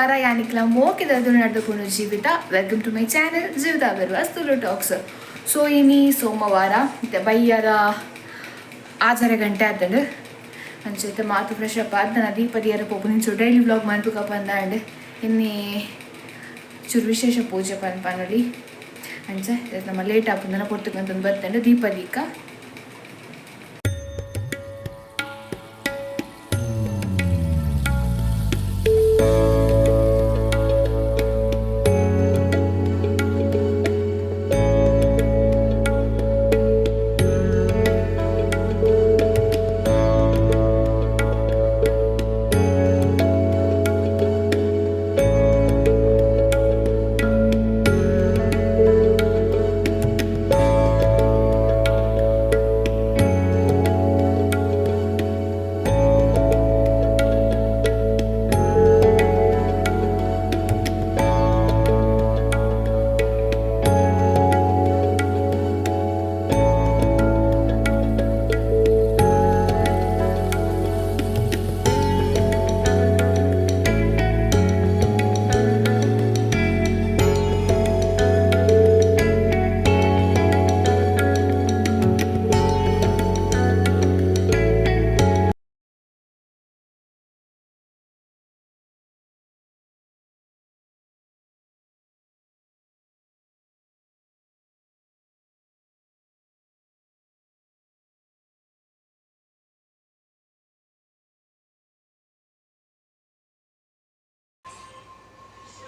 ನಮಸ್ಕಾರ. ಯಾನಿಕ್ಲ ಮೋಕೆದ ತುಳುನಾಡ್ದ Jeevitha. Welcome to my channel Jeevitha Bervas Tulu talks. So ಇನಿ ಸೋಮವಾರ ಬಯ್ಯರ ಆಜರೆ ಗಂಟೆ ಆತಂಡು ಅಂಚೈತೆ ಮಾತು ಫ್ರೆಶ್ ಅಪ್ ಆದ್ ದೀಪ ದಿಯರ ಪೋಪು ನಿಂಚು ಡೈಲಿ ವ್ಲಾಗ್ ಮನ್ಪುಕ ಪಂದಾಂಡ್ ಇನ್ನಿ ಚೂರು ವಿಶೇಷ ಪೂಜೆ ಪನ್ಪನೊಲಿ ಅಂಚ ನಮ್ಮ ಲೇಟ್ ಆಪುಂದನ ಪೊರ್ತುಗಂತಂದು ಬತ್ತಂಡು ದೀಪ ದೀಕ.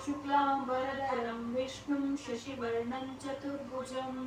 शुक्लाम्बरधरं विष्णुं शशिवर्णं चतुर्भुजम्।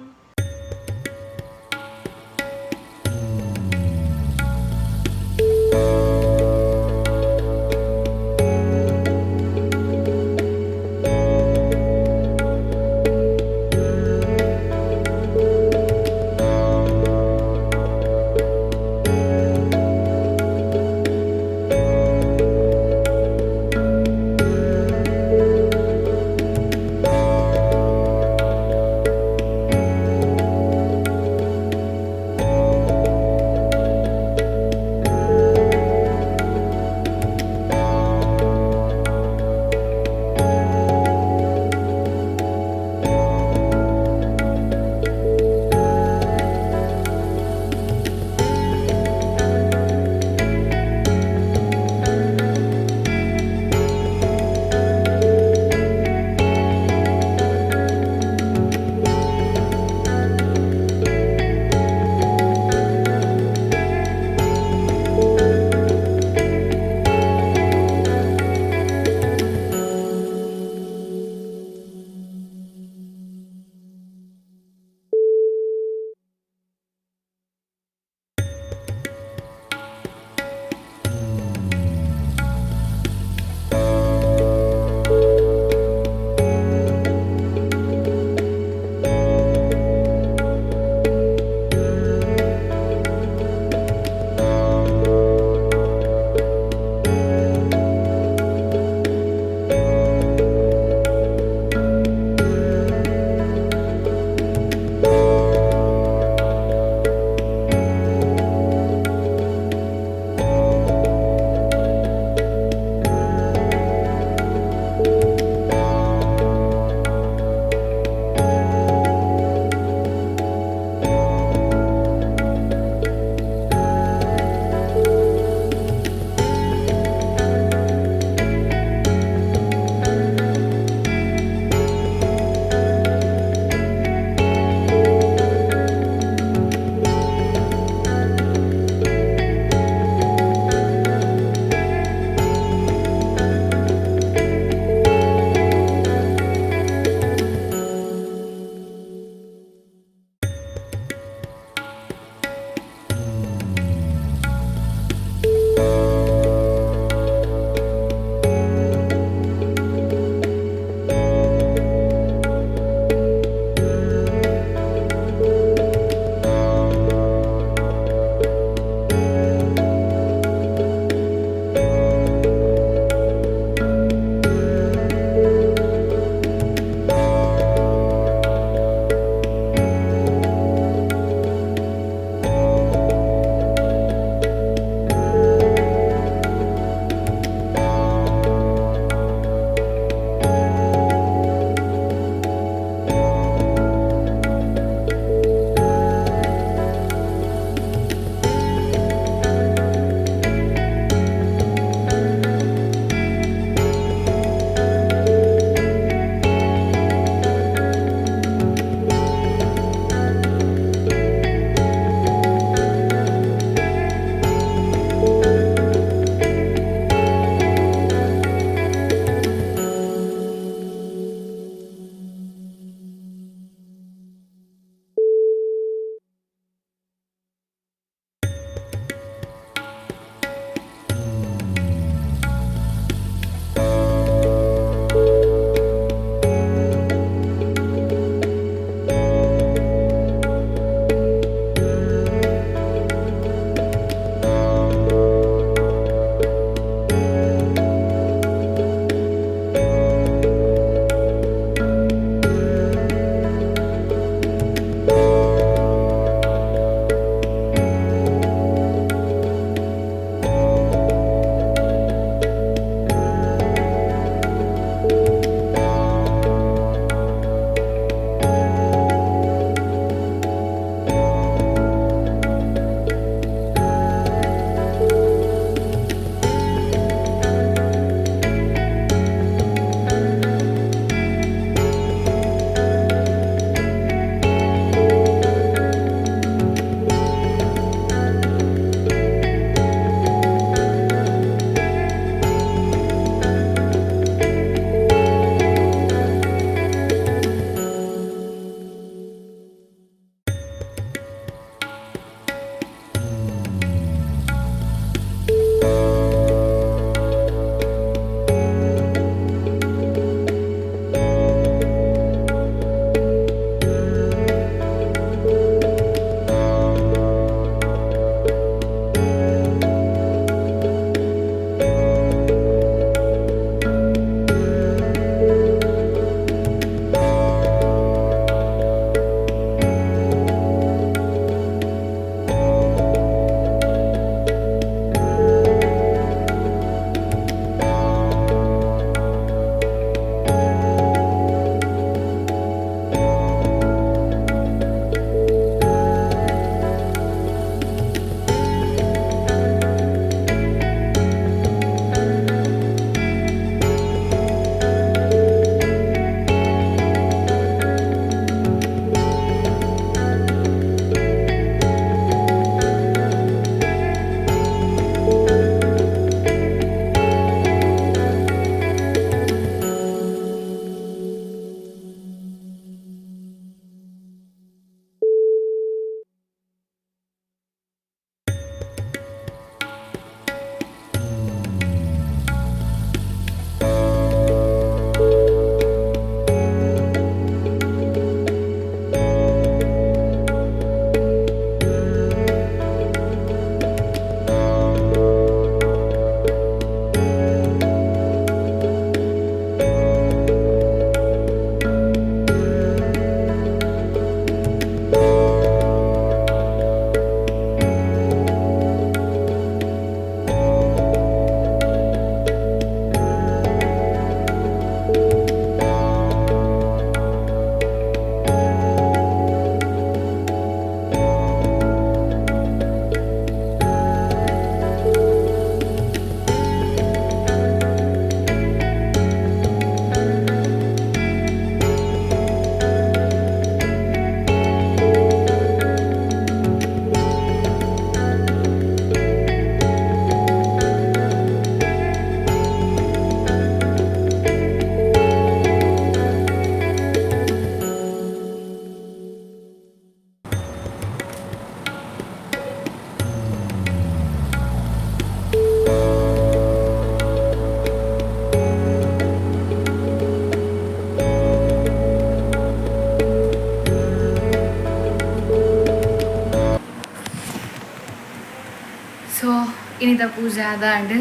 ಇನಿದ ಪೂಜೆ ಆದಾಂಡ್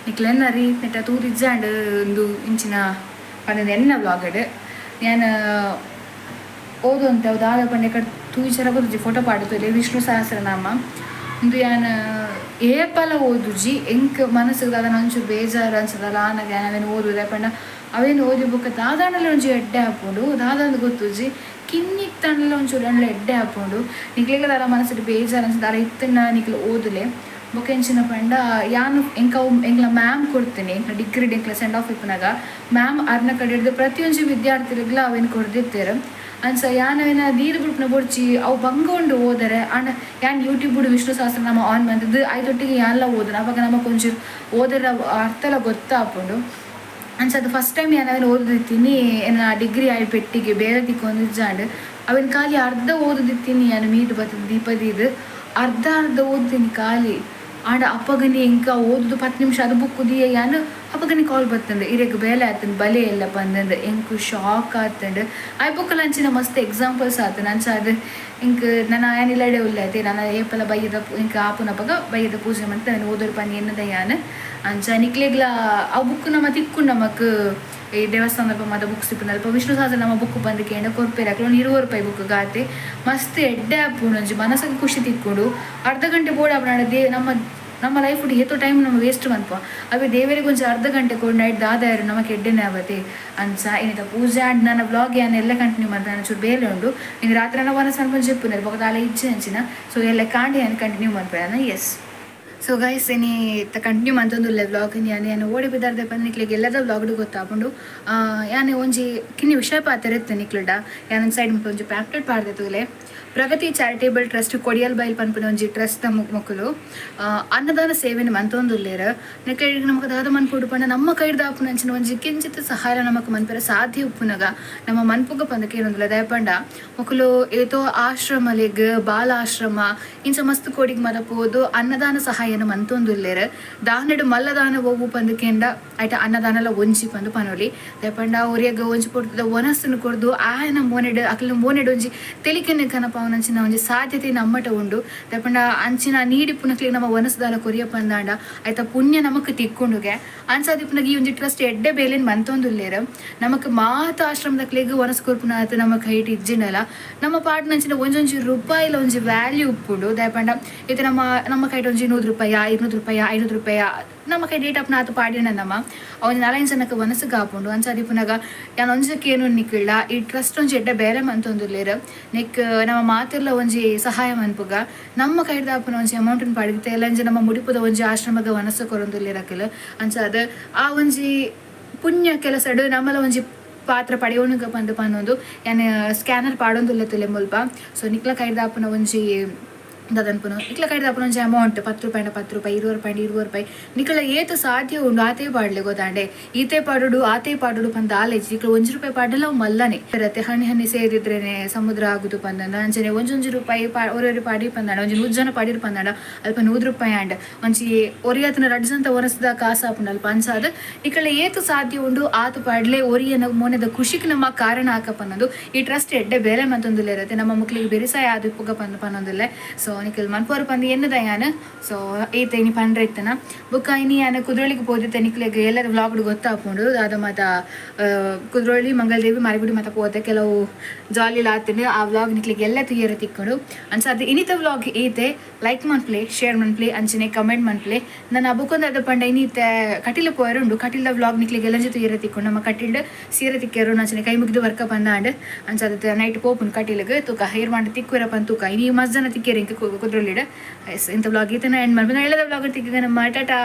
ನಿಕ್ಲೆನ್ನ ರೀತ್ ನೆಟ್ಟ ತೂದಿಜ್ಜಾಂಡ್ ಉಂದು ಇಂಚಿನ ಪಂದ್ ಎನ್ನ ವ್ಲಾಗಡ್ ಯಾನ್ ಓದೊಂತೆ ಅವು ದಾದ ಪಂಡ ಕಡ್ ತೂಯಿಚರ ಗೊತ್ತುಜಿ ಫೋಟೋ ಪಾಡುತ್ತಲೆ ವಿಷ್ಣು ಸಹಸ್ರನಾಮ ಉಂದು ಯಾನ್ ಏಪಲ ಓದುಜಿ ಎಂಕ್ ಮನಸ್ಸಿಗೆ ದಾದನ ಒಂಚೂರು ಬೇಜಾರು ಅನ್ಸದಲ್ಲ ಆನಗ ಯಾನ್ ಅವೆನ್ ಓದುದೆ ಪಂಡ ಅವೆನ್ ಓದಿ ಬೊಕ್ಕ ದಾದಾಂಡಲ ಒಂಜಿ ಎಡ್ಡೆ ಆಪುಂಡು ದಾದಂದ್ ಗೊತ್ತುಜಿ ಕಿನ್ನಿಗ್ ಒಂಚೂರು ಅಂಡಲ ಎಡ್ಡೆ ಆಪುಂಡು ನಿಕ್ಲೆಗ್ಲ ದಾಲ ಮನಸ್ಸುಡು ಬೇಜಾರು ಅನ್ಸ ದಾಲ ಇತ್ತುಂಡ ನಿಕ್ಲು ಓದುಲೆ ಬೊಕ್ಕ ಎಂಚಿನ ಪಂಡ ಯಾನ್ ಎಂಕ್ ಅವು ಎಂಕ್ಲ ಮ್ಯಾಮ್ ಕೊಡ್ತೀನಿ ಎಂಕ್ಲ ಡಿಗ್ರಿ ಎಂಕ್ಲ ಸೆಂಡ್ ಆಫ್ ಇಪ್ಪುನಗ ಮ್ಯಾಮ್ ಅರ್ನ ಕಡೆ ಪ್ರತಿಯೊಂಜಿ ವಿದ್ಯಾರ್ಥಿಲೆಗ್ಲ ಅವೆನ್ ಕೊರ್ದಿತ್ತೆರ್ ಅಂಚ ಯಾನ್ ಅವೆನ ದೀದ್ ಬುಡ್ಪುನ ಬೊಡ್ಚಿ ಅವು ಬಂಗ ಉಂಡು ಓದರೆ ಆಂಡ ಯಾನ್ ಯೂಟ್ಯೂಬ್ ವಿಷ್ಣು ಸಹಸ್ರನಾಮ ಆನ್ ಮಂತುದು ಐತೊಟ್ಟಿಗೆ ಯಾನ್ಲ ಓದುನ ಅಪಗ ನಮಕ್ ಒಂಚೂರು ಓದೆರ ಅರ್ಥಲ ಗೊತ್ತಾಪುಂಡು ಅಂಚ ಅದು ಫಸ್ಟ್ ಟೈಮ್ ಯಾನ್ ಅವೆನ್ ಓದುದಿತ್ತೀನಿ ಎನ್ನ ಡಿಗ್ರಿ ಆಯಿ ಪೆಟ್ಟಿಗೆ ಬೇರೆ ತಿಕ್ಕೊಂದಿಜ್ಜಾಂಡ್ ಅವೆನ್ ಖಾಲಿ ಅರ್ಧ ಓದುದಿತ್ತೀನಿ ಯಾನ್ ಮೀಟ್ ಬತ್ತುದು ದೀಪ ದೀದ್ ಅರ್ಧ ಅರ್ಧ ಓದ್ತೀನಿ ಖಾಲಿ ಆಂಡ ಅಪ್ಪಗನಿ ಎಂಕ ಓದುದು 10 ನಿಮಿಷ ಅದು ಬುಕ್ ದಿಯ ಯಾನ್ ಅಪಗನಿ ಕಾಲ್ ಬತ್ತಂಡು ಇರೆಗ್ ಬೇಲೆ ಆತಂಡ್ ಬಲೆ ಎಲ್ಲ ಪಂದಂದು ಎಂಕ್ ಶಾಕ್ ಆತಂಡ್ ಆಯ್ ಬೊಕ್ಕಲ ಅಂಚಿನ ಮಸ್ತ್ ಎಕ್ಸಾಂಪಲ್ಸ್ ಆತಂಡ್ ಅಂಚ ಅದು ಎಂಕ್ ನನ ಯಾನ್ ಇಲ್ಲಡೆ ಉಲ್ಲೆ ಆತೆ ನನ ಏಪಲ ಬಯ್ಯದ ಎಂಕ್ ಆಪುನಪಗ ಬಯ್ಯದ ಪೂಜೆ ಮಂತ್ ಅವೆನ್ ಓದೊಡು ಪಂದ್ ಎನ್ನುದ ಯಾನ್ ಅಂಚ ನಿಕ್ಲೆಗ್ಲ ಆ ಬುಕ್ ನಮ ತಿಕ್ಕುಂಡು ನಮಕ್ ಈ ದೇವಸ್ಥಾನದಲ್ಪ ಮಾತ ಬುಕ್ಸ್ ಇಪ್ಪುನಲ್ಪ ವಿಷ್ಣು ಸಹಸ್ರನಾಮ ಬುಕ್ ಪಂದ್ ಕೇಂಡ ಕೊರ್ಪೆರ್ ಅಕ್ಲು ಒಂಜಿ 20 ರೂಪಾಯಿ ಬುಕ್ ಗಾತೆ ಮಸ್ತ್ ಎಡ್ಡೆ ಆಪುಂಡು ಒಂಜಿ ಮನಸ್ಸಿಗೆ ಖುಷಿ ತಿಕ್ಕುಂಡು ಅರ್ಧ ಗಂಟೆ ಬೋಡಾಪುಂಡು they ನಮ್ಮ ನಮ್ಮ ಲೈಫ್ ಏತೋ ಟೈಮ್ ನಮ ವೇಸ್ಟ್ ಮನ್ಪ ಅವೇ ದೇವರಿಗೆ ಒಂಜಿ ಅರ್ಧ ಗಂಟೆ ಕೊಡು ನೈಟ್ ದಾದ ನಮಕ್ ಎಡ್ಡೆನೆ ಆವತೆ ಅಂಚ ಇನಿತ ಪೂಜೆ ಆಂಡ್ ನನ್ನ ವ್ಲಾಗ್ ಯಾನ್ ಎಲ್ಲ ಕಂಟಿನ್ಯೂ ಮಲ್ತೆ ನನ ಚೂರು ಬೇಲೆ ಉಂಡು ಇನಿ ರಾತ್ರೆ ನನ ವನಸ್ ಮನ್ಪುನ ಜೆಪ್ಪುನೆರ್ ಬೊಕ ದಾಲ ಇಜ್ಜಿ ಅಂಚಿನ ಸೊ ಎಲ್ಲ ಕಾಂಡೆ ಯಾನ್ ಕಂಟಿನ್ಯೂ ಮನ್ಪುವೆ ಎಸ್ ಸೊ ಗೈಸ್ ಇನಿ ಇತ್ತೆ ಕಂಟಿನ್ಯೂ ಮಂತೊಂದುಲ್ಲೆ ವ್ಲಾಗ್ ಇನಿ ಯಾನ್ ಯಾನ್ ಓಡೆ ಪಿದಾರ್ದೆ ಪಂದ್ ನಿಕ್ಲೆಗ್ ಎಲ್ಲದ ವ್ಲಾಗ್ಡ್ ಗೊತ್ತಾಪುಂಡು ಯಾನ್ ಒಂಜಿ ಕಿನ್ನಿ ವಿಷಯ ಪಾತೆರ ಇತ್ತೆ ನಿಕ್ಲೆಡ ಯಾನ್ ಒಂಜಿ ಸೈಡ್ ಮುಲ್ಪ ಒಂಜಿ ಪ್ಯಾಂಪ್ಲೆಟ್ ಪಾಡ್ದೆ ತೂಲೆ ಪ್ರಗತಿ ಚಾರಿಟೇಬಲ್ ಟ್ರಸ್ಟ್ ಕೊಡಿಯಲ್ ಬೈಲ್ ಪನ್ಪಿನ ಒಂಜಿ ಟ್ರಸ್ಟ್ ಮೊಕುಲು ಅನ್ನದಾನ ಸೇವೆನ್ ಮಂತೊಂದುಲ್ಲೆರ್ ನಿಕ್ಲೆಗ್ ನಮಕ್ ದಾದ ಮನ್ಪೊಡು ಪಂಡ ನಮ್ಮ ಕೈಡ್ದ್ ಆಪುನಂಚಿನ ಒಂಜಿ ಕಿಂಚಿತ್ ಸಹಾಯ ನಮಕ್ ಮನ್ಪೆರೆ ಸಾಧ್ಯ ಉಪ್ಪುನಗ ನಮ್ಮ ಮನ್ಪುಗ ಪಂದ್ ಕೇನೊಂದುಲ್ಲ ದಾಯೆ ಪಂಡ ಮೊಕುಲು ಏತೋ ಆಶ್ರಮಲೆಗ್ ಬಾಲಾಶ್ರಮ ಇಂಚ ಮಸ್ತ್ ಕೋಡಿಗ್ ಮಾತ ಪೋದು ಅನ್ನದಾನ ಸಹಾಯನ್ ಮಂತೊಂದುಲ್ಲೆರ್ ದಾನಡ್ ಮಲ್ಲ ದಾನ ಒವ್ವು ಪಂದ್ ಕೇಂಡ ಐಟ ಅನ್ನದಾನಲ ಒಂಜಿ ಪಂದ್ ಪನೊಲಿ ದಾಯೆ ಪಂಡ ಒರಿಯಗ್ ಒಂಜಿ ಪೊರ್ತುದ ವನಸ್ನ್ ಕೊರ್ದು ಆಯನ ಮೋನೆಡ್ ಅಕ್ಲೆನ ಮೋನೆಡ್ ಒಂಜಿ ತೆಲಿಕೆನ್ ಕನಪಾವುನಂಚಿನ ಒಂಜಿ ಸಾಧ್ಯತೆ ನಮ್ಮಟ ಉಂಡು ದಾಯೆ ಪಂಡ ಅಂಚಿನ ನೀಡಿಪ್ಪುನಕ್ಲೆಗ್ ನಮ್ಮ ವನಸ್ ದಾಲ ಕೊರಿಯ ಪಂದಾಂಡ ಐತ ಪುಣ್ಯ ನಮಕ್ ತಿಕ್ಕುಂಡುಗೆ ಅಂಚಾದಿಪ್ಪುನಗ ಈ ಒಂಜಿ ಟ್ರಸ್ಟ್ ಎಡ್ಡೆ ಬೇಲೆನ್ ಮಂತೊಂದುಲ್ಲೆರ್ ನಮಕ್ ಮಾತ ಆಶ್ರಮದಕ್ಲೆಗ್ ವನಸ್ ಕೊರ್ಪುನಾತ್ ನಮ್ಮ ಕೈಟ್ ಇಜ್ಜಿಂಡಲ ನಮ್ಮ ಪಾಡ್ನಂಚಿನ ಒಂಜೊಂಜಿ ರೂಪಾಯಿಲ ಒಂಜಿ ವ್ಯಾಲ್ಯೂ ಉಪ್ಪುಂಡು ದಾಯೆ ಪಂಡ ಇತ್ತೆ ನಮ್ಮ ನಮ್ಮ ಕೈಟ್ ಒಂಜಿ 100 ರೂಪಾಯಿ 200 ರೂಪಾಯಿ 500 ರೂಪಾಯಿ ನಮ್ಮ ಕೈ ಡೇಟ್ ಆಪ್ನ ಆತ್ ಪಾಡಿನ ನಮ್ಮ ಒಂಜಿ ನಾಲೈನ್ ಜನಕ್ಕೆ ವನಸ್ಗ್ ಆಪುಂಡು ಅಂಚಾದಿಪ್ಪುನಗ ಯಾನ್ ಒಂಜಿ ಕೇನು ನಿಕ್ಲ ಈ ಟ್ರಸ್ಟ್ ಒಂಜಿ ಎಡ್ಡೆ ಬೇಲೆ ಮಂತೊಂದುಲ್ಲೆರ್ ನೆಕ್ ನಮ್ಮ ಮಾತೆರ್ಲ ಒಂಜಿ ಸಹಾಯ ಮನ್ಪುಗ ನಮ್ಮ ಕೈಡ್ದ್ ಆಪುನ ಒಂಜಿ ಅಮೌಂಟ್ ನ್ ಪಾಡ್ದಿತ್ತೆ ಎಲ್ಲಂಜಿ ನಮ್ಮ ಮುಡಿಪುದ ಒಂಜಿ ಆಶ್ರಮಗ್ ವನಸ್ ಕೊರೊಂದುಲ್ಲೆರ್ ಅಕುಲು ಅಂಚಾದ್ ಆ ಒಂಜಿ ಪುಣ್ಯ ಕೆಲಸಡ್ ನಮಲ ಒಂಜಿ ಪಾತ್ರ ಪಡೆಯೊನುಗ ಪಂದ್ ಪನೊಂದು ಯಾನ್ ಸ್ಕ್ಯಾನರ್ ಪಾಡೊಂದುಲ್ಲೆ ತೂಲೆ ಮುಲ್ಪ ಸೊ ನಿಕ್ಲ ಕೈಡ್ದ್ ಆಪುನ ಒಂಜಿ ದಾದನ್ಪುನು ನಿಕ್ಲ ಕೈಡ್ದ್ ಆಪುನ ಒಂಜಿ ಅಮೌಂಟ್ 10 ರೂಪಾಯಿ 10 ರೂಪಾಯಿ 20 ರೂಪಾಯಿ 20 ರೂಪಾಯಿ ನಿಕ್ಲ ಏತ್ ಸಾಧ್ಯ ಉಂಡು ಆತೇ ಪಾಡ್ಲೆ ಗೊತ್ತಾಂಡೆ ಈತೇ ಪಾಡೊಡು ಆತೇ ಪಾಡೊಡು ಪಂದ್ ದಾಲ ಇಜ್ಜಿ ನಿಕ್ಲ 1 ರೂಪಾಯಿ ಪಾಡ್ಂಡಲ ಅವು ಮಲ್ಲನೆ ಹನಿ ಹನಿ ಸೇರಿದ್ರೇನೆ ಸಮುದ್ರ ಆಗುದು ಪಂದಂಡ ಅಂಚನೆ ಒಂಜೊಂಜಿ ರೂಪಾಯಿ ಒರಿ ಪಾಡಿ ಪಂದಾಂಡ ಒಂಜಿ 100 ಜನ ಪಾಡಿರ್ ಪಂದಾಂಡ ಅಲ್ಪ 100 ರೂಪಾಯಿ ಆಂಡ್ ಒಂಜಿ ಒರಿಯತನ ರಡ್ಡ್ ಜನತ ವನಸ್ದ ಕಾಸ್ ಆಪುಂಡು ಅಲ್ಪ ಅಂಚಾದ್ ನಿಕ್ಲ ಏತ್ ಸಾಧ್ಯ ಉಂಡು ಆತ್ ಪಾಡ್ಲೆ ಒರಿಯನ ಮೋನೆದ ಖುಷಿಕ್ ನಮ್ಮ ಕಾರಣ ಆಕ ಪನ್ನೊಂದು ಈ ಟ್ರಸ್ಟ್ ಎಡ್ಡೆ ಬೇಲೆ ಮಂತೊಂದುಲ್ಲೆರ್ ನಮ್ಮ ಮುಕ್ಲೆಗ್ ಬೆರಿಸಾಯ ಆದ್ ಇಪ್ಪುಗ ಪಂದ್ ಪನೊಂದುಲ್ಲೆ ಸೊ ನಿಕಲ್ ಮನ್ಪುವರ್ ಪಂದ್ ಎನ್ನುದ ಯಾನ್ ಸೊ ಈತ ಇನಿ ಪಂಡ್ರೆ ಇತ್ತನ ಬೊಕ್ಕ ಇನಿ ಯಾನ್ ಕುದ್ರೋಳಿಗ್ ಪೋದಿತ್ತೆ ನಿಕ್ಲೆಗ್ ಎಲ್ಲರ ವ್ಲಾಗ್ ಗೊತ್ತಾಪುಂಡು ದಾದ ಮಾತ ಕುದ್ರೋಳಿ ಮಂಗಳದೇವಿ ಮಾರಿಗುಡಿ ಮಾತ ಪೋತೆ ಕೆಲವು ಜಾಲಿಲ ಆತ್ಂಡ್ ಆ ವ್ಲಾಗ್ ನಿಕ್ಲೆಗ್ ಎಲ್ಲ ತೂಯೆರೆ ತಿಕ್ಕುಂಡು ಅಂಚ ಅದು ಇನಿತ ವ್ಲಾಗ್ ಈತೆ ಲೈಕ್ ಮನ್ಪುಲೆ ಶೇರ್ ಮನ್ಪುಲೆ ಅಂಚನೆ ಕಮೆಂಟ್ ಮನ್ಪುಲೆ ನನ ಬೊಕೊಂದು ದಾದ ಪಂಡ ಇನಿತೆ ಕಟೀಲ್ ಪೋಯೆರೆ ಉಂಡು ಕಟೀಲ್ದ ವ್ಲಾಗ್ ನಿಕ್ಲೆಗ್ ಎಲ್ಲಂಜಿ ತೂಯೆರೆ ತಿಕ್ಕುಂಡು ನಮ್ಮ ಕಟೀಲ್ಡ್ ಸೀರೆ ತಿಕ್ಕೆರು ಅಂಚನೆ ಕೈ ಮುಗಿದು ವರ್ಕ ಪಂದಾಂಡ್ ಅಂಚ ಅದು ನೈಟ್ ಪೋಪುಂಡು ಕಟೀಲ್ಗ್ ತೂಕ ಹೇರ್ ಮಾಂಡ ತಿಕ್ಕುವೆರ ಪಂದ್ ತೂಕ ಇನಿ ಮಸ್ತ್ ಜನ ತಿಕ್ಕೆರ್ ಎಂಕ್ ಕುದ್ರೋಳಿಡ್ ಇಂತ ವ್ಲಾಗ್ ಈತನ ಎಂಡ್ ಮನ್ಪುನ ಎಲ್ಲದ ವ್ಲಾಗ್ ತಿಕ್ಕುಗ ನಮ್ಮ ಟಾಟಾ.